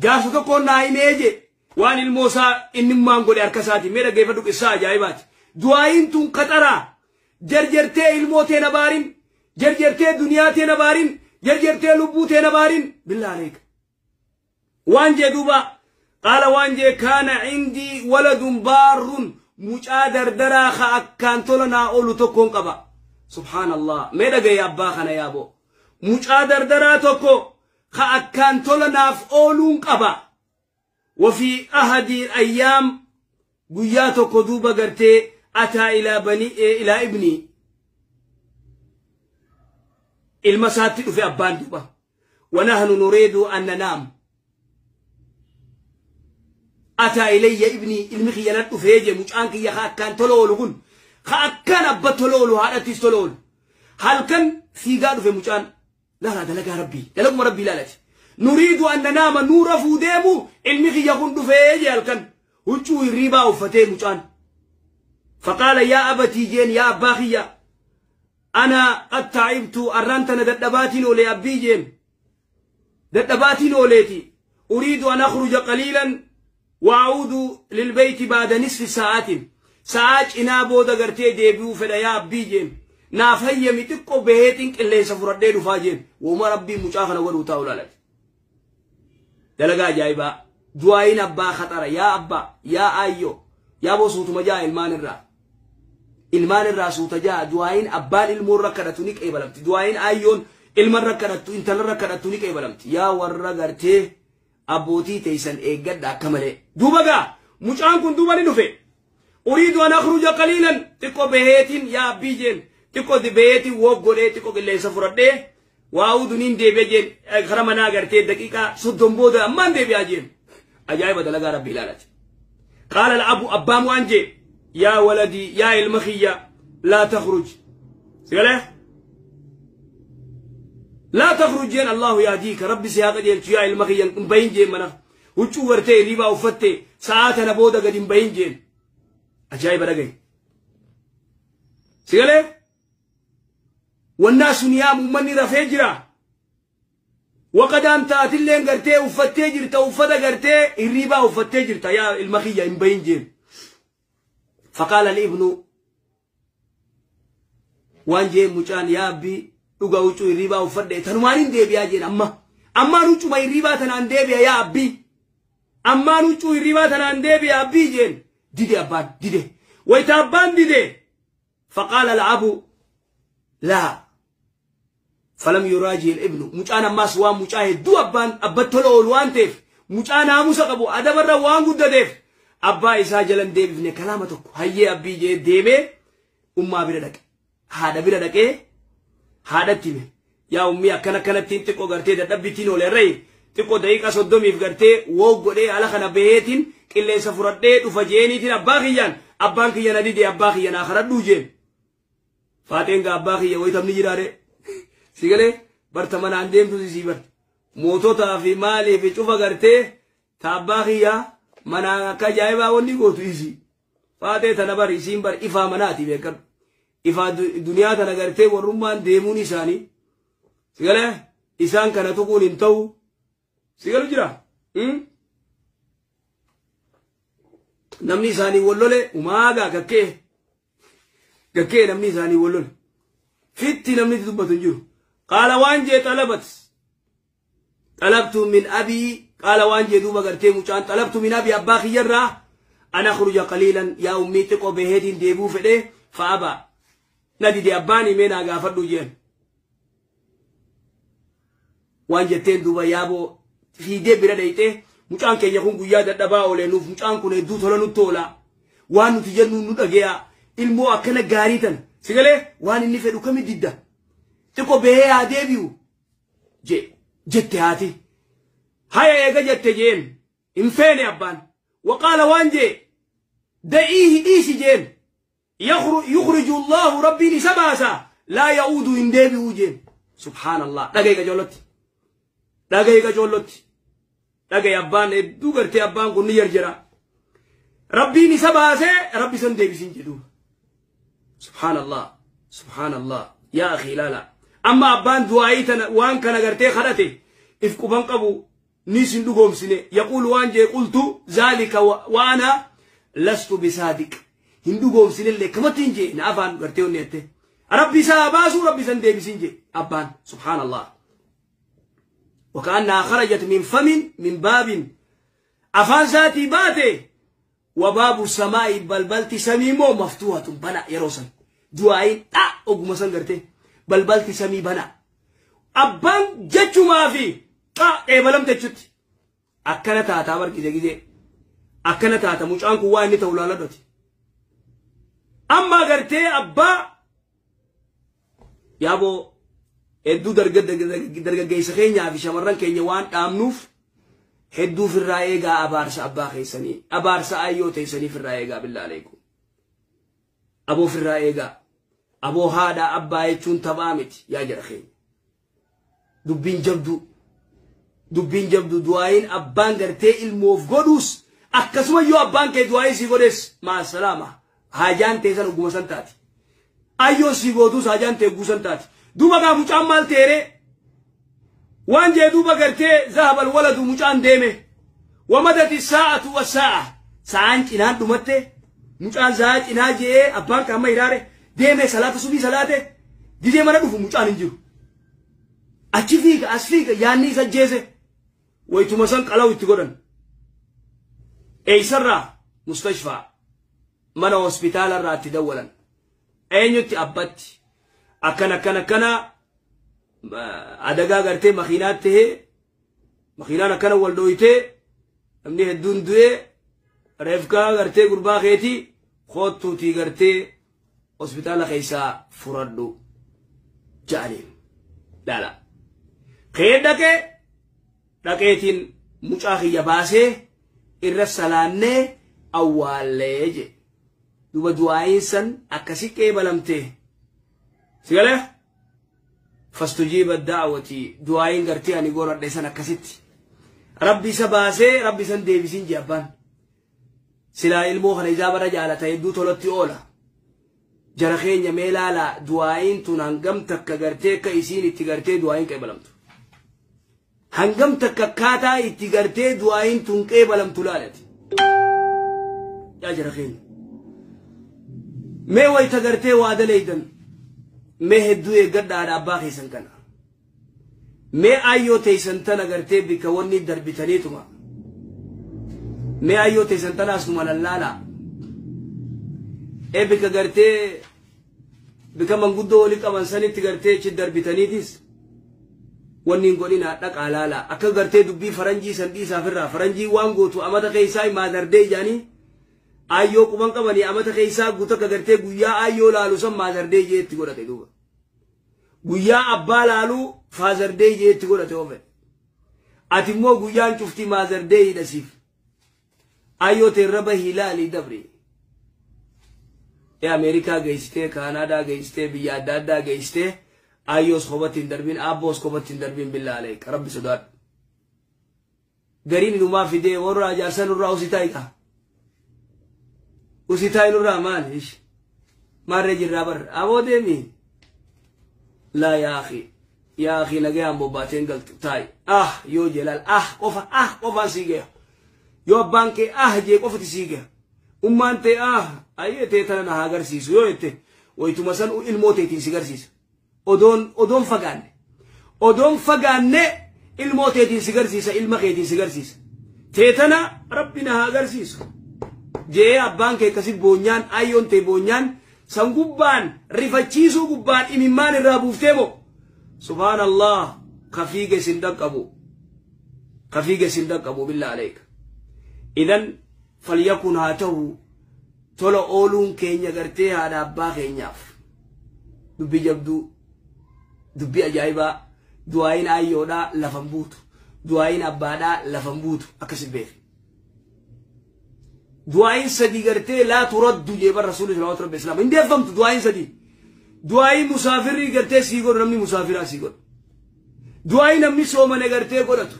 Jaarsa tokkoon naa himee je waan ilmoo isaa innimmaan godhe harka isaatiin mee dhaggeeffadhu qissaa ajaa'ibaati. Du'aayiin tun qaxaraa jarjartee ilmoo tee na baarin, jarjartee duniyaa tee na baarin, jarjartee lubbuu tee na baarin, billaa aleeka. Waan jee duuba qaala waan jee kaana cindii waladun baarrun, mucaa dardaraa ka akkaan tola naa oolu tokkoon qaba. Subhaanallah, mee dhagaye abbaa kana yaaboo. Mucaa dardaraa tokko ka akkaan tola naaf ooluun qaba. Wafii ahadii ayyaam, guyyaa tokko duuba gartee ataa ilaa bani ilaa ibni, ilma isaatti dhufe abbaan duuba. Wanahnu nuriidu an nanaam. Ataa ilayya ibni, ilmi kiyya nan dhufee je, mucaan kiyya ka akkaan tola oolu kun, ka akkaan abba tola oolu, haadhattis tola oolu. Halkan fiigaa dhufe mucaan. Laalaa dalagaa rabbii, dalaguma rabbii laalati. Nuriidu an nanaama, nuu rafuu deemu ilmi kiyya kun dhufee je halkan. Huccuu hirriibaa uffatee mucaan. Faqaala yaa abatii jeen, yaa abbaa kiyya. Ana qad taa'ibtu, arraan tana dadhabaatiin oolee abbii jeen. Dadhabaatiin ooleeti. Uriidu an akhruja qaliilan wa'audu lilbeyti baada nisfi sa'aatin. Sa'aa cinaa booda gartee deebi'uu fedha yaa abbii jeen. Naaf hayyami, xiqqoo baheetiin qilleensa fudhadhee dhufaa jeen. Wooma rabbii mucaa kana godhuu taa'u laalati. Dalagaa ajaa'ibaa. Du'aayin abbaa khaxara, yaa abbaa, yaa aayyoo, yaa boo suutuma jaa ilmaan irraa. Ilmaan irraa suuta jaa, du'aayin abbaan ilmoo irra kadhatu ni qeebalamti. Du'aayin aayyoon ilma irra kadhattu, intala irra kadhattu ni qeebalamti. Yaa warra gartee abbootii teessan eeggadha akka malee. Duuba gaa mucaan kun duuba ni dhufe. Uriidu an akhruja qaliilan, xiqqoo baheetiin yaa abbii jeen, xiqqoo baheetiin woog godhee xiqqoo qilleensa fudhadhee waa'uudu niin deebi'e jeen, kara manaa gartee daqiiqaa 30 booda ammaan deebi'aa jeen. Ajaa'iba dalagaa rabbii ilaalati. Qaala al-abu, abbaan waan jee, yaa waladii, yaa ilma kiyya, laa takhruj. Sigalee? Laa takhruj jeen, Allahu yahdiika, rabbi si haa qajeelchu yaa ilma kiyya, hin bahin jeen mana. Huccuu gartee hirriibaa uffatte sa'aa tana booda gad hin bahin jeen. Ajaa'iba dhagaye. Sigalee? Wannaa sun yaam uummanni rafee jira. Waqadaan taatilleen gartee uffattee jirta, uffata gartee hirriibaa uffattee jirta, yaa ilma kiyya hin bahin jeen. Faqaala al-ibnu, waan jeen mucaan, yaa abbii dhuga huccuu hirriibaa uffadhe tanumaan hin deebi'aa jeen amma. Ammaan huccuma hirriibaa tanaan deebi'a yaa abbii. Ammaan huccuu hirriibaa tanaan deebi'a abbii jeen. Dide abbaan dide. Wayita abbaan dide. Faqaala al-abu laa. Falam yuraaji al-ibnu, mucaan ammaas waan mucaa hedduu abbaan abbatti tola oolu waan ta'eef, mucaa naamusa qabu adabarra waan guddateef, abbaa isaa jalan deebifne kalaama tokko. Hayyee abbii jee deemee ummaa bira dhaqe. Haadha bira dhaqee haadhatti hime. Yaa ummii, akkana akkanattiin xiqqoo gartee dadhabbittiin oole irra xiqqoo daqiiqaa 30f gartee woog godhee ala kana baheetiin qilleensa fudhadhee dhufa jeeniitiin abbaa kiyyaan, abbaan kiyya na dide, abbaa kiyya naa kadhadhuu jeen. Faaxeen gaa abbaa kiyya wayitamni jiraare. Sigalee barta manaan deemtu sisii barta. Moototaa fi maalii fi cufa gartee ta abbaa kiyya manaan akka ajaa'ibaa wanni gootu isii. Faaxee tana bari isiin bar ifaa manaati beekadhu. Ifaa duniyaa tana gartee warrummaan deemuun isaanii. Sigalee isaan kana tuquun hin ta'u. Sigalu jira. Namni isaanii wal lole umaagaa gakkee. Gakkee namni isaanii wal lole. Fitti namni itti dubbatu hin jiru. Qaala waan jee xalabat. Xalabtu min abii, qaala waan jee duuba gartee mucaan, xalabtu min abii, abbaa kiyyarraa an akhruja qaliilan, yaa ummii xiqqoo baheetiin deebi'uu fedhee, fa'aba. Na dide abbaan, himee naa gaafadhu jeen. Waan jetteen duuba yaaboo fiidee bira dhayxee, mucaan keenya kun guyyaa dadhabaa oolee nuuf, mucaan kun hedduu tola nutti oola. Waan nuti jennu nu dhageeya. Ilmoo akkana gaarii tana. Sigalee waan inni fedhu kami didda. Xiqqoo bahee haa deebi'u jette haati. Haya eega jette jeen. Hin feene abbaan. Waqaala waan jee, da'iihi, dhiisi jeen. Yukhriju Allahu, rabbiin isa baasa, laa ya'uudu, hin deebi'uu jeen. Subhaanallah. Dhagaye qacoollotti. Dhagaye qacoollotti. Dhagaye abbaan hedduu gartee abbaan kun ni jarjara. Rabbiin isa baasee rabbi san deebisin jedhu. Subhaanallah. Subhaanallah. Yaa akhi ilaala. Amma abbaan du'aayii tana waan kana gartee kadhate if quban qabu. Nisin dhugoomsine. Yaquulu waan jee qultu zaalika waana lastu bisaadiq. Hin dhugoomsinellee kamatti hin jee na afaan gartee onni jette. Rabbi isaa baasuu rabbi isan deebisin jee abbaan subhaanallah. وكأنها خرجت من فم من باب أفان ذاتي باتي وباب السماء بلبلتي سميمو مفتوحة بنا يروسن دعائين أقوم سنغرتي بلبلتي سمي بنا أبان جتشو ما في إيه تجت أكنتا تابر كده كده أكنتا تموش أنكو واني تولالا دوتي أما غرتي أبا يابو hedduu dargaggeessa keenyaa fi shamarran keenya waan dhaamnuuf hedduu firraa eegaa abaarsa abbaa keessanii abaarsa ayyoo teessanii firraa eegaa billaa aleekum aboo firraa eegaa aboo haadha abbaa jechuun taphaa miti yaa jara keenya dubbiin jabduu du'aayin abbaan gartee ilmoof godhuus akkasuma yoo abbaan kee du'aayin sii godhes maasalaama haajaan teessan ogguma san taati ayyoon sii gootuus haajaan tee guusan taati. Duuba gaa mucaan maal teere waan jee duuba gartee zahabal waladu mucaan deeme wamadati saa'atu wasaa'a sa'aan cinaan dhumatte mucaan sa'aa cinaa jee abbaan kaama hiraare deeme salaata subii salaate didee mana dhufu mucaan hin jiru achi fiiga as fiiga yaanni isa jeese waytuma san qalaw itti godhan eeysarraa mustashfaa mana hospitaalarraa itti dawwalan eenyutti abbatti akkana akkana akkana adagaa gartee makiinaa tahee makiinaan akkana wal dhooytee namni hedduun du'ee reefkaa gartee gurbaa keetii koottuutii gartee hospitaala keessaa furadhu ja'aniin laala. Kee dhaqee dhaqeetiin mucaa kiyya baasee irra salaannee awwaallee je duuba du'aayin san akkasi qeebalamtee. Sigale fastujiba da'wati du'aayin gartee ani goradhe san akkasitti rabbi isa baasee rabbi san deebisin jee abbaan silaa ilmoo kana isaa bara jaalata hedduu tolatti oola jara keenya mee laala du'aayin tun hangam takka gartee akka isiin itti gartee du'aayin qeebalamtu hangam takka akkaataa itti gartee du'aayin tun qeebalamtu laalati yaa jara keenya mee wayta gartee waa daleeydan mee hedduu eeggadhaadha abbaa keessan kana mee ayyoo teessan tana gartee bikka wanni darbitaniituma mee ayyoo teessan tana asuma lallaala ee bikka gartee bikka manguddoo walii qaban sanitti gartee achi darbitaniitis wanni hin godhina dhaqaa laala akka gartee dubbii faranjii san dhiisaafirraa faranjii waan gootu amata keessaa maadardee ijaanii ayyoo quban qabanii amata keessaa guutuu akka gartee guyyaa ayyoo laalu san maadardee jeetti godhate duuba guyyaa abbaa laalu faazardee jeetti godhate ofe ati immoo guyyaan cuftii maazardee hidhasiif ayyoo teerra bahii laalii dabri ee Ameerikaa geessitee Kaanaadaa geessitee biyya adda addaa geessitee ayyoos kophatti hin darbin abboos kophatti hin darbin billaa aleek rabbi sodaadhu gariin inumaa fidee warra ajaarsan irraa usii taayitaa usii nurraa maal ish maarree jirraa bar aboo deemi laa yaa akhi yaa akhi nagayaan bobbaateen galtu taayi ah yoo jelaal ah qofa ah qofaan sii gaya yoo abbaan kee ah jee qofati sii gaya ummaan tee ah ayyee tee tana na haa agarsiisu yoo jette waytuma san ilmoo teetiin si garsiisa odoon fagaanne ilmoo teetiin si garsiisa ilma keetiin si garsiisa tee tana rabbi na haa agarsiisu jee abbaan kee akkasi boonyaan ayyoon tee boonyaan san gubbaan rifachiisuu gubbaan imimmaan irraa buuftee moo subhaanallah kafiige sin dhaqqabu billaa aleeka idan falyakun haa ta'u tola ooluun keenya gartee haadha abbaa keenyaaf dubbii jabduu dubbii ajaa'ibaa du'aayin ayyoodhaa lafan buutu du'aayin abbaadhaa lafan buutu akkasi beeki du'aayin sadii gartee laa turaddu jee bar rasuulli salawaatu rabbi islaam hin deeffamtu du'aayin sadii du'aayin musaafirri gartee sii godhu namni musaafiraa sii godhu du'aayin namni soomane gartee godhatu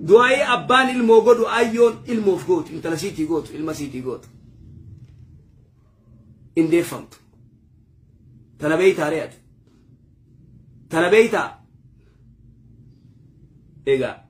du'aayi abbaan ilmoo godhu ayyoon ilmoof gootu intala siitii gootu ilma siitii gootu hin deeffamtu tana beeytaa re'ate tana beeytaa egaa.